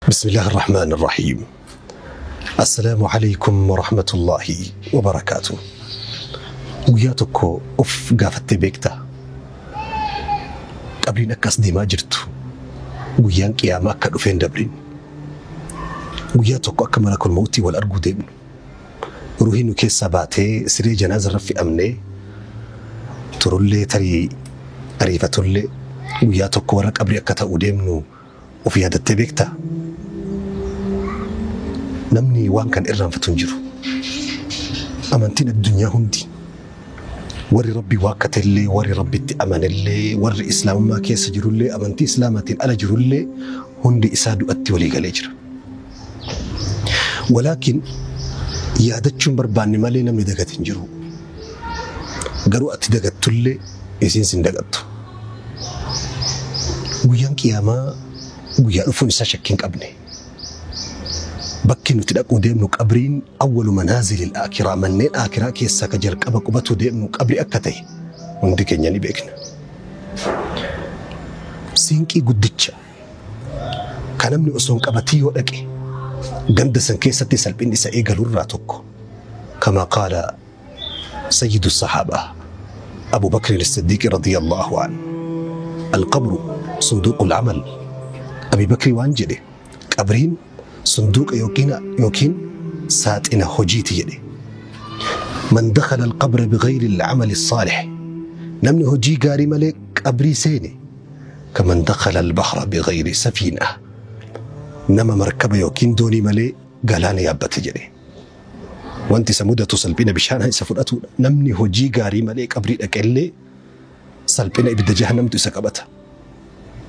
بسم الله الرحمن الرحيم. السلام عليكم ورحمة الله وبركاته. Guyyaa tokko of gaafattee beektaa? Qabriin akkas deemaa jirtu, guyyaan qiyaamaa akka dhufeen dabrin, guyyaa tokko akka malakul mawtii wal arguu deemnu, ruuhii nu keessaa baatee siree janaazarra fe'amnee turullee, tarii ariifatullee, guyyaa tokko warra qabrii akka ta'uu deemnu of yaadattee beektaa? Namni waan kan irraanfatu hin jiru. Amantiin addunyaa hundi, warri Rabbi waakkatellee, warri Rabbitti amanellee, warri Islaamummaa keessa jirullee, amantii Islaamaatiin ala jirullee, hundi isaa du'atti walii galee jira. Walaakin yaadachuun barbaanne malee namni dagate hin jiru. Garuu ati dagattullee isiin sin dagattu. Guyyaan qiyaamaa guyyaa dhufuun isaa shakkii hin qabne. Bakki nuti dhaquu deemnu qabriin awwalu manaazilil aakiraa, manneen aakiraa keessaa ka jalqaba qubatuu deemnu qabri akka ta'e hundi keenya ni beekna. Siinqii guddicha ka namni osoo hin qabatii yoo dhaqe ganda san keessatti salphinni isa eegalurraa tokko, kama qaala sayyidu sahaabaa Abu Bakr as-Siddiq radiyallahu anhu: "القبر صندوق العمل." Abi Bakri waan jedhe, qabriin sunduuqa yookiin saaxina hojiiti jedhe. من دخل القبر بغير العمل الصالح, namni hojii gaarii malee qabrii seene, كمن دخل البحر بغير سفينة, nama markaba yookiin doonii malee galaana yaabbate jedhe. Wanti isa mudatu salphina bishaan isa fudhatudha. Namni hojii gaarii malee qabrii dhaqellee salphina ibidda jahannamtu isa qabata.